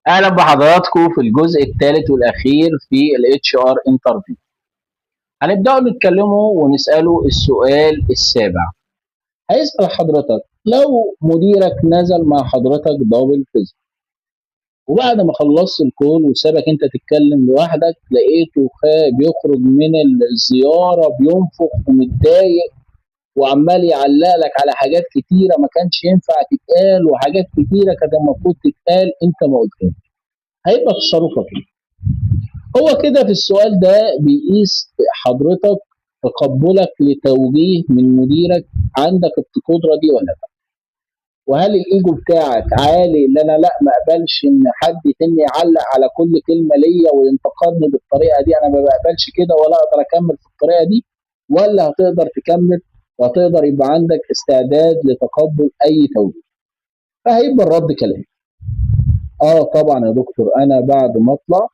اهلا بحضراتكم في الجزء الثالث والاخير في ال HR interview. هنبداوا نتكلموا ونساله السؤال السابع. هيسال حضرتك: لو مديرك نزل مع حضرتك double visit، وبعد ما خلصت ال call وسابك انت تتكلم لوحدك، لقيته بيخرج من الزيارة بينفخ ومتضايق وعمال يعلق لك على حاجات كتيرة ما كانش ينفع تتقال، وحاجات كتيرة كانت المفروض تتقال انت ما قلتهاش، هيبقى تصرفك ايه؟ هو كده في السؤال ده بيقيس حضرتك تقبلك لتوجيه من مديرك، عندك القدرة دي ولا لا؟ وهل الايجو بتاعك عالي اللي انا لا ما اقبلش ان حد تاني يعلق على كل كلمة ليا وينتقدني بالطريقة دي، انا ما بقبلش كده ولا اقدر اكمل في الطريقة دي، ولا هتقدر تكمل وهتقدر يبقى عندك استعداد لتقبل اي توجيه؟ فهيبقى الرد كالاتي: اه طبعا يا دكتور، انا بعد ما اطلع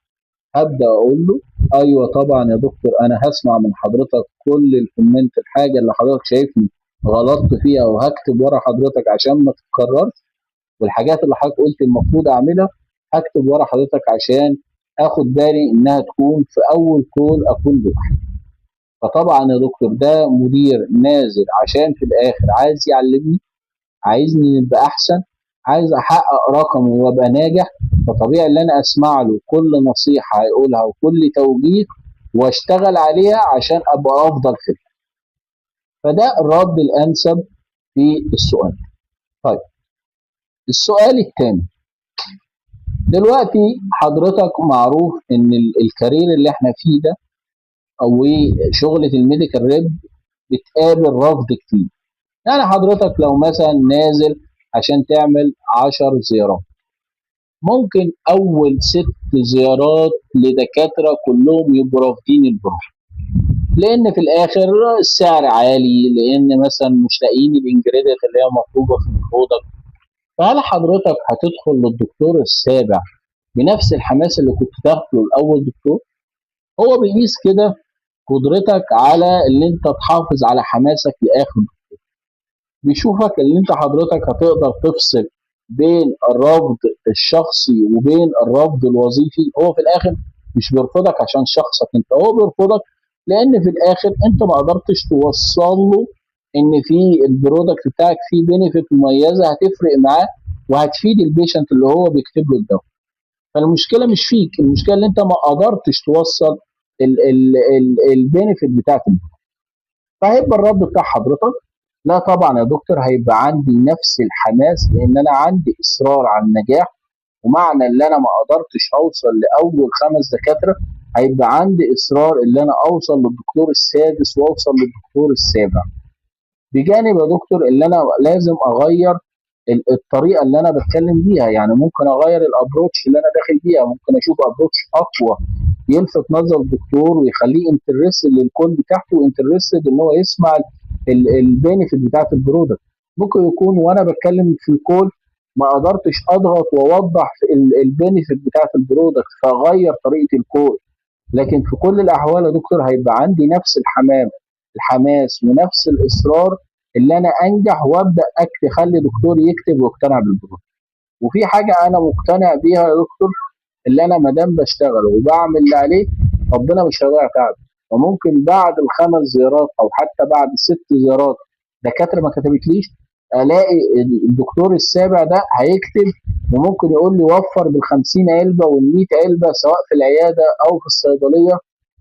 هبدا اقول له: ايوه طبعا يا دكتور، انا هسمع من حضرتك كل ال comment، الحاجة اللي حضرتك شايفني غلطت فيها، وهكتب ورا حضرتك عشان ما تتكررش، والحاجات اللي حضرتك قلت المفروض اعملها هكتب ورا حضرتك عشان اخد بالي انها تكون في اول call اكون لوحدي. فطبعا يا دكتور، ده مدير نازل عشان في الاخر عايز يعلمني، عايزني نبقى احسن، عايز احقق رقم وابقى ناجح، فطبيعي ان انا اسمع له كل نصيحة هيقولها وكل توجيه واشتغل عليها عشان ابقى افضل فيه. فده الرد الانسب في السؤال. طيب، السؤال الثاني: دلوقتي حضرتك معروف ان ال career اللي احنا فيه ده او شغلة ال medical rep بتقابل رفض كتير. يعني حضرتك لو مثلا نازل عشان تعمل 10 زيارات، ممكن اول 6 زيارات لدكاتره كلهم يبقوا رافضين ال product، لان في الاخر السعر عالي، لان مثلا مش لاقيين ال ingredient اللي هي مطلوبه في ال product. فهل حضرتك هتدخل للدكتور السابع بنفس الحماس اللي كنت داخله الاول دكتور؟ هو بيقيس كده قدرتك على اللي انت تحافظ على حماسك لاخر دكتور. بيشوفك اللي انت حضرتك هتقدر تفصل بين الرفض الشخصي وبين الرفض الوظيفي. هو في الاخر مش بيرفضك عشان شخصك انت، هو بيرفضك لان في الاخر انت ما قدرتش توصل له ان في ال product بتاعك فيه benefit مميزة هتفرق معاه وهتفيد ال patient اللي هو بيكتب له الدواء. فالمشكلة مش فيك، المشكلة ان انت ما قدرتش توصل ال benefit بتاعت ال product. فهيبقى الرد بتاع حضرتك: لا طبعا يا دكتور، هيبقى عندي نفس الحماس، لان انا عندي اصرار على النجاح، ومعنى ان انا ما قدرتش اوصل لاول 5 دكاتره، هيبقى عندي اصرار ان انا اوصل للدكتور السادس واوصل للدكتور السابع. بجانب يا دكتور اللي انا لازم اغير الطريقة اللي انا بتكلم بيها، يعني ممكن اغير ال approach اللي انا داخل بيها، ممكن اشوف approach اقوى يلفت نظر الدكتور ويخليه interested لل call بتاعته و interested ان هو يسمع ال benefit بتاعت ال product. ممكن يكون وانا بتكلم في ال call ما قدرتش اضغط واوضح ال benefit بتاعت ال product، فاغير طريقه ال call. لكن في كل الاحوال يا دكتور، هيبقى عندي نفس الحماس ونفس الاصرار اللي انا انجح وابدا اكتب، اخلي دكتور يكتب ويقتنع بال product. وفي حاجة انا مقتنع بيها يا دكتور، اللي انا ما دام بشتغل وبعمل اللي عليه، ربنا مش هيضيع تعبي. فممكن بعد الخمس زيارات او حتى بعد 6 زيارات دكاترة ما كتبتليش، الاقي الدكتور السابع ده هيكتب، وممكن يقول لي وفر بال 50 علبة وال 100 علبة سواء في العيادة او في الصيدليه،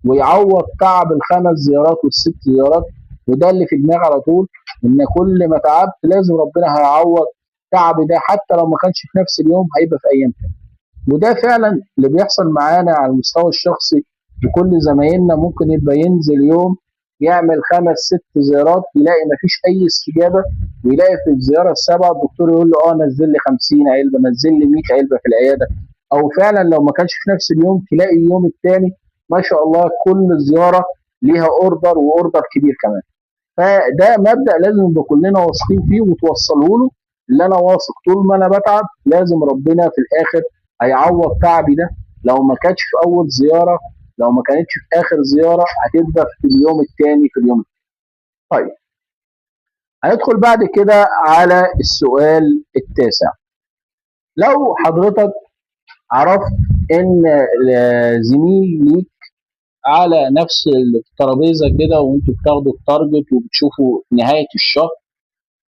ويعوض تعب الخمس زيارات والست زيارات. وده اللي في دماغي على طول، ان كل ما تعبت لازم ربنا هيعوض تعبي ده، حتى لو ما كانش في نفس اليوم هيبقى في ايام تانية. وده فعلا اللي بيحصل معانا على المستوى الشخصي وكل زمايلنا، ممكن يبقى ينزل يوم يعمل خمس ست زيارات، يلاقي مفيش اي استجابه، ويلاقي في الزيارة السابعة الدكتور يقول له: اه نزل لي 50 علبه، نزل لي 100 علبة في العياده. او فعلا لو ما كانش في نفس اليوم، تلاقي اليوم الثاني ما شاء الله كل زيارة ليها order، و order كبير كمان. فده مبدا لازم نبقى كلنا واثقين فيه وتوصله له، اللي انا واثق طول ما انا بتعب لازم ربنا في الاخر هيعوض تعبي ده. لو ما كانتش في اول زياره، لو ما كانتش في اخر زياره، هتبقى في اليوم الثاني، في اليوم الثاني. طيب، هندخل بعد كده على السؤال التاسع. لو حضرتك عرفت ان زميل ليك على نفس الترابيزة كده وانتوا بتاخدوا ال target وبتشوفوا نهاية الشهر،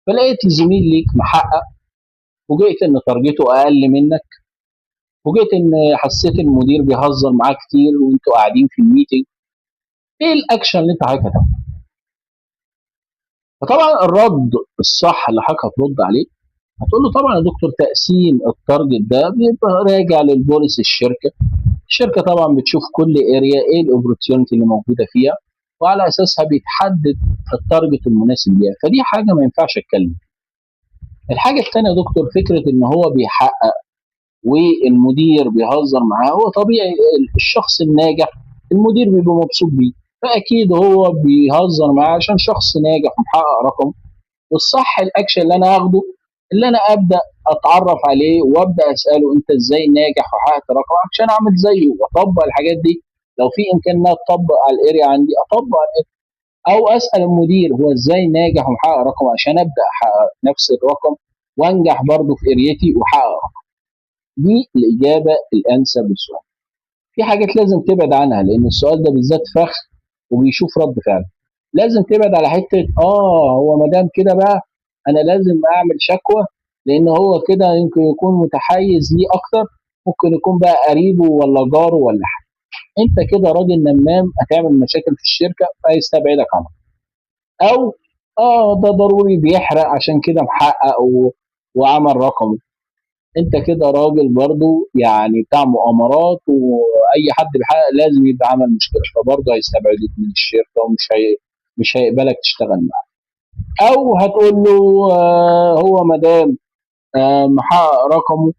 فلقيت زميل ليك محقق، وجئت ان target ه اقل منك، وجئت ان حسيت المدير بيهزر معاه كتير وانتوا قاعدين في ال meeting، ايه الاكشن اللي انت حضرتك هتاخده؟ فطبعا الرد الصح اللي حضرتك هترد عليه هتقول له طبعا يا دكتور تقسيم ال target ده بيبقى راجع لل policy الشركة، الشركة طبعا بتشوف كل area ايه ال opportunity اللي موجودة فيها وعلى اساسها بيتحدد ال target المناسب ليها، فدي حاجة ما ينفعش اتكلم. الحاجة الثانية يا دكتور فكرة ان هو بيحقق والمدير بيهزر معاه، هو طبيعي الشخص الناجح المدير بيبقى مبسوط بيه، فاكيد هو بيهزر معاه عشان شخص ناجح ومحقق رقم. والصح الاكشن اللي انا هاخده اللي انا ابدا اتعرف عليه وابدا اساله انت ازاي ناجح وحققت رقم عشان اعمل زيه واطبق الحاجات دي، لو في امكانية انها تطبق على ال area عندي اطبق على ال area، او اسال المدير هو ازاي ناجح ومحقق رقم عشان ابدا احقق نفس الرقم وانجح برضه في area تي واحقق رقم. دي الاجابة الانسب للسؤال. في حاجات لازم تبعد عنها لان السؤال ده بالذات فخ وبيشوف رد فعل. لازم تبعد على حتة هو ما دام كده بقى انا لازم اعمل شكوى لان هو كده يمكن يكون متحيز ليه اكتر، ممكن يكون بقى قريبه ولا جاره ولا حاجة. انت كده راجل نمام هتعمل مشاكل في الشركة فهيستبعدك عنها. او ده ضروري بيحرق عشان كده محقق وعمل رقمه. انت كده راجل برضو يعني بتاع مؤامرات واي حد بيحقق لازم يبقى عمل مشكلة، فبرضه هيستبعدك من الشركة ومش مش هيقبلك تشتغل معاه. او هتقول له هو ما دام محقق رقمه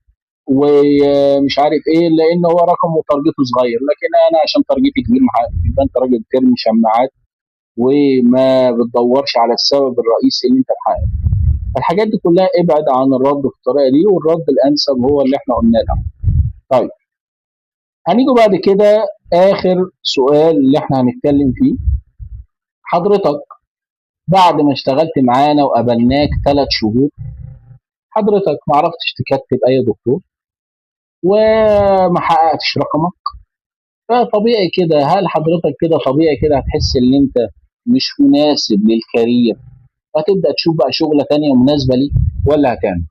ومش عارف ايه لان هو رقمه target ه صغير، لكن انا عشان target ي كبير محقق. يبقى انت راجل بترمي شماعات وما بتدورش على السبب الرئيسي اللي انت محققة. فالحاجات دي كلها ابعد عن الرد في الطريقة دي، والرد الانسب هو اللي احنا قلناه ده. طيب هنيجي بعد كده اخر سؤال اللي احنا هنتكلم فيه. حضرتك بعد ما اشتغلت معانا وقابلناك 3 شهور، حضرتك ما عرفتش تكتب اي دكتور وما حققتش رقمك، فطبيعي كده هل حضرتك كده طبيعي كده هتحس ان انت مش مناسب للكارير وهتبدا تشوف بقى شغله ثانية مناسبة ليك ولا هتعمل؟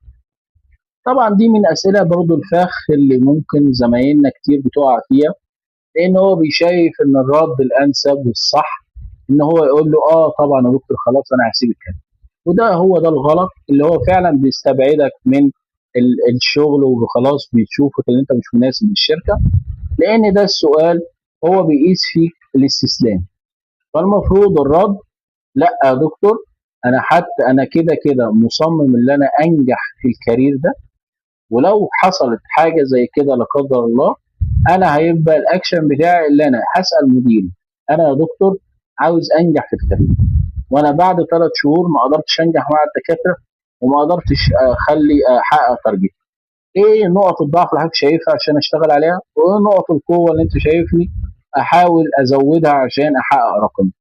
طبعا دي من اسئلة برضو الفخ اللي ممكن زمايلنا كتير بتقع فيها، لان هو بيشايف ان الرد الانسب والصح ان هو يقول له طبعا يا دكتور خلاص انا هسيب الكلام، وده هو ده الغلط اللي هو فعلا بيستبعدك من الشغل وخلاص بيشوفك ان انت مش مناسب للشركة، لان ده السؤال هو بيقيس فيك الاستسلام. فالمفروض الرد لا يا دكتور انا حتى انا كده كده مصمم ان انا انجح في ال career ده، ولو حصلت حاجة زي كده لا قدر الله انا هيبقى الاكشن بتاعي اللي انا هسال مديري انا يا دكتور عاوز انجح في ال career، وانا بعد 3 شهور ما قدرتش انجح مع الدكاترة وما قدرتش اخلي احقق target، ايه نقط الضعف اللي حضرتك شايفها عشان اشتغل عليها، وايه نقط القوة اللي انت شايفني احاول ازودها عشان احقق رقم.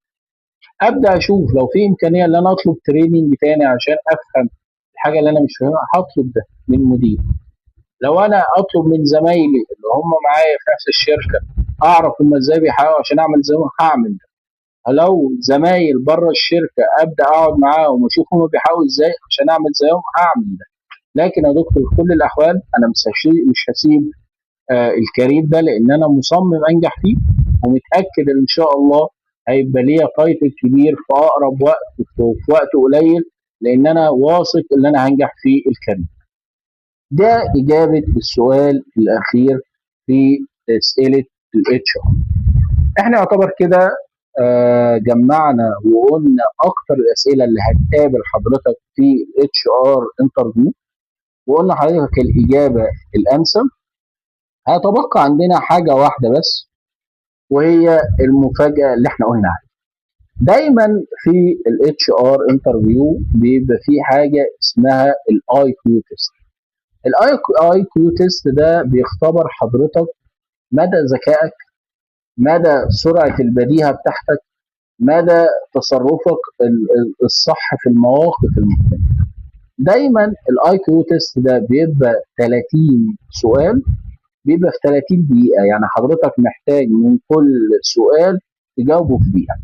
ابدا اشوف لو في امكانية ان انا اطلب training تاني عشان افهم الحاجة اللي انا مش فاهمها هطلب ده من مدير. لو انا اطلب من زمايلي اللي هم معايا في نفس الشركة اعرف هم ازاي بيحققوا عشان اعمل زيهم هعمل ده. لو زمايل بره الشركة ابدا اقعد معاهم واشوف هم بيحققوا ازاي عشان اعمل زيهم هعمل ده. لكن يا دكتور في كل الاحوال انا مش هسيب ال career ده لان انا مصمم انجح فيه، ومتاكد ان شاء الله هيبقى ليا title كبير في اقرب وقت وفي وقت قليل، لان انا واثق ان انا هنجح في ال career. ده اجابه السؤال الاخير في اسئلة ال HR. احنا يعتبر كده جمعنا وقلنا اكتر الاسئلة اللي هتقابل حضرتك في ال HR interview، وقلنا حضرتك الاجابة الانسب. هيتبقى عندنا حاجة واحدة بس، وهي المفاجاة اللي احنا قلنا عليها. دايما في ال HR interview بيبقى في حاجة اسمها ال IQ test. ال IQ test ده بيختبر حضرتك مدى ذكائك، مدى سرعة البديهة بتاعتك، مدى تصرفك الصح في المواقف المختلفة. دايما ال IQ test ده بيبقى 30 سؤال، بيبقى في 30 دقيقة، يعني حضرتك محتاج من كل سؤال تجاوبه في دقيقة.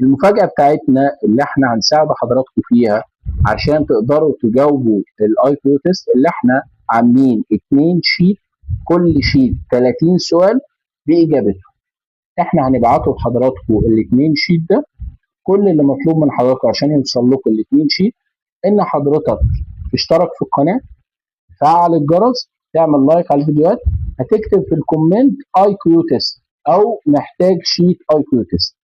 المفاجأة بتاعتنا اللي احنا هنساعد حضراتكم فيها عشان تقدروا تجاوبوا ال IQ test، اللي احنا عاملين 2 sheet، كل sheet 30 سؤال باجابته. احنا هنبعته لحضراتكم الاثنين sheet ده. كل اللي مطلوب من حضراتكم عشان يوصل لكم الاثنين sheet ان حضرتك تشترك في القناة، تفعل الجرس، تعمل like على الفيديوهات، هتكتب في ال comment IQ test او محتاج sheet IQ test.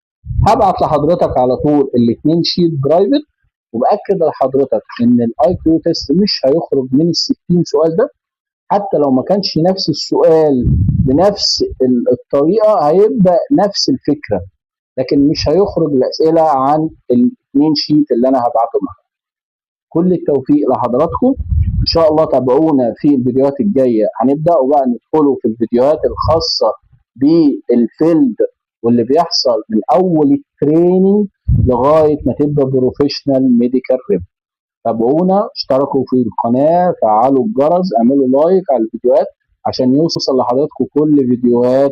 هبعت لحضرتك على طول الاثنين sheet private، وباكد لحضرتك ان ال IQ test مش هيخرج من ال 60 سؤال ده، حتى لو ما كانش نفس السؤال بنفس الطريقة هيبقى نفس الفكرة، لكن مش هيخرج الاسئلة عن الاثنين sheet اللي انا هبعته معاكم. كل التوفيق لحضراتكم ان شاء الله. تابعونا في الفيديوهات الجاية، هنبدا بقى ندخلوا في الفيديوهات الخاصة بال field واللي بيحصل من اول ال training لغاية ما تبقى professional medical rep. تابعونا، اشتركوا في القناة، فعلوا الجرس، اعملوا like على الفيديوهات عشان يوصل لحضراتكم كل فيديوهات